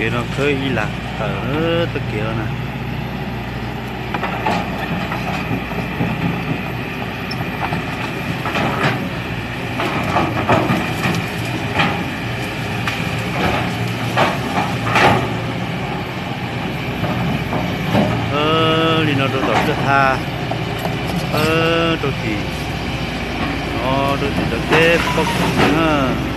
Kev no khawb ib lam tawm txoj kev no na. Li no rau tom txaj ha, rau tim, no rau tim tom teb pob kws na.